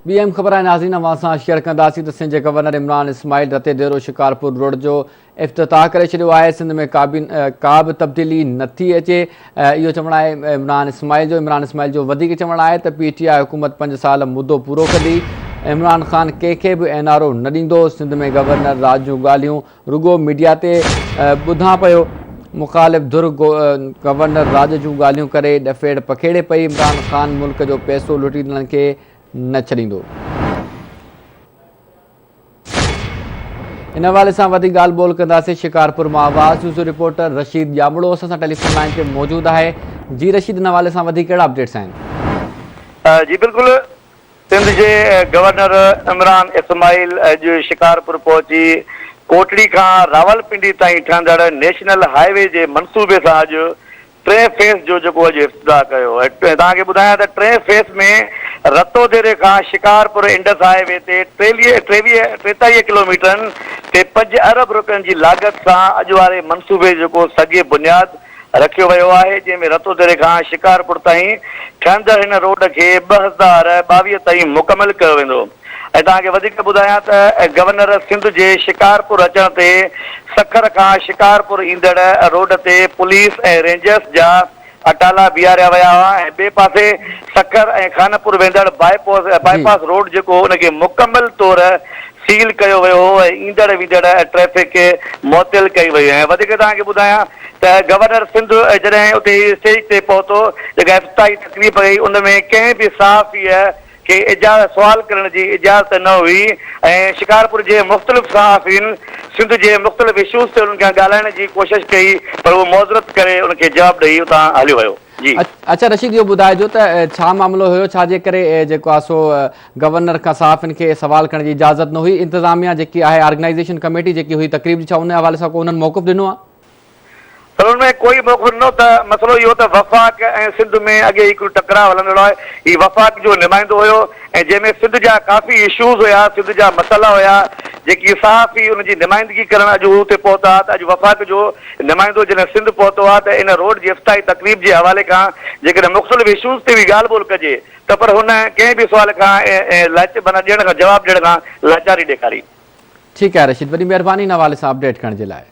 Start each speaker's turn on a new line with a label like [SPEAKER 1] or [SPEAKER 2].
[SPEAKER 1] ٻي اهم خبر آهي ناظرين اوهان سان شيئر ڪنداسين ته سنڌ جي گورنر عمران اسماعيل رتي ديرو شڪارپور روڊ جو افتتاح ڪري ڇڏيو آهي سنڌ ۾ ڪا به تبديلي نٿي اچي اهو چوڻ آهي عمران اسماعيل جو عمران اسماعيل جو وڌيڪ چوڻ آهي ته پي ٽي آء حڪومت پنج سال مدو پورو ڪندي عمران خان ڪنهن کي به اين آر او نه ڏيندو سنڌ ۾ گورنر راڄ جون ڳالهيون رڳو ميڊيا تي ٻڌان پيو مخالف ڌر گورنر راڄ جون ڳالهيون ڪري ڏڦيڙ پکيڙي پئي عمران خان ملڪ جو پئسو لٽيندڙن کي نه ڇڏيندو. ان حوالي سان وڌيڪ ڳالهه ٻولهه ڪنداسين شڪارپور مان آواز نيوز جو رپورٽر رشيد ڄامڙو اسان سان ٽيليفون لائين تي موجود آهي جي رشيد ان حوالي سان وڌيڪ ڪهڙا اپڊيٽس آهن.
[SPEAKER 2] جي بلڪل سنڌ جي گورنر عمران اسماعيل اڄ شڪارپور پهچي ڪوٽڙي کان راولپنڊي تائين ٺهندڙ نيشنل هاء وي جي منصوبي سان اڄ ٽئين فيز جو جيڪو اڄ افتتاح ڪيو ۽ توهان کي ٻڌايان ته ٽئين فيز ۾ رتوديري کان شڪارپور انڊس هاء وي تي ٽيويهه ٽيتاليهه ڪلوميٽرن تي پنج ارب رپين جي لاڳت سان اڄ واري منصوبي جو جيڪو سگ بنياد رکيو ويو آهي جنهن ۾ رتوديري کان شڪارپور تائين ٺهندڙ هن روڊ کي 2022 تائين مڪمل ڪيو ويندو. ۽ توهان کي وڌيڪ ٻڌايان ته گورنر سنڌ جي شڪارپور اچڻ تي سکر کان شڪارپور ايندڙ روڊ تي پوليس ۽ رينجرز جا اٽالا بيهاريا ويا هئا ۽ ٻئي پاسي سکر ۽ خانپور ويندڙ باء پاس روڊ جيڪو هو ان کي مڪمل طور سيل ڪيو ويو هو ۽ ايندڙ ويندڙ ٽريفڪ معطل ڪئي وئي ۽ وڌيڪ توهان کي ٻڌايان ته گورنر سنڌ جڏهن اتي اسٽيج تي پهتو جيڪا افتتاحي تقريب ڪئي ان ۾ ڪنهن به صحافيء کي اجازت سوال ڪرڻ جي اجازت نه هئي ۽ شڪارپور جي مختلف صحافين سنڌ جي مختلف اشوز تي انهن کان ڳالهائڻ جي ڪوشش ڪئي پر اهو معذرت ڪري ان کي جواب ڏئي اتان هليو ويو جي.
[SPEAKER 1] اڇا رشيد اهو ٻڌائجو ته ڇا معاملو هيو ڇا جي ڪري جيڪو آهي سو گورنر کان صحافين کي سوال ڪرڻ جي اجازت نه هئي انتظاميا جيڪي آهي آرگنائيزيشن ڪميٽي جيڪي هئي تقريب جي ڇا ان حوالي سان ڪو انهن موقف ڏنو آهي.
[SPEAKER 2] پر ان ۾ ڪوئي موقف ڏنو ته مسئلو اهو ته وفاق ۽ سنڌ ۾ اڳي ئي هڪڙو ٽڪراء هلندڙ آهي، هي وفاق جو نمائندو هيو ۽ جنهن ۾ سنڌ جا ڪافي اشوز هيا، سنڌ جا مسئلا هيا، جيڪي صحافي ان جي نمائندگي ڪرڻ اڄ هو اتي پهتا ته اڄ وفاق جو نمائندو جڏهن سنڌ پهتو آهي ته ان روڊ جي افتتاحي تقريب جي حوالي کان جيڪڏهن مختلف اشوز تي به ڳالهه ٻولهه ڪجي ته پر هن ڪنهن به سوال کان لاچ معنيٰ ڏيڻ کان جواب ڏيڻ کان لاچاري ڏيکاري.
[SPEAKER 1] ٺيڪ آهي رشيد وڏي مهرباني ان حوالي سان اپڊيٽ ڪرڻ جي لاء.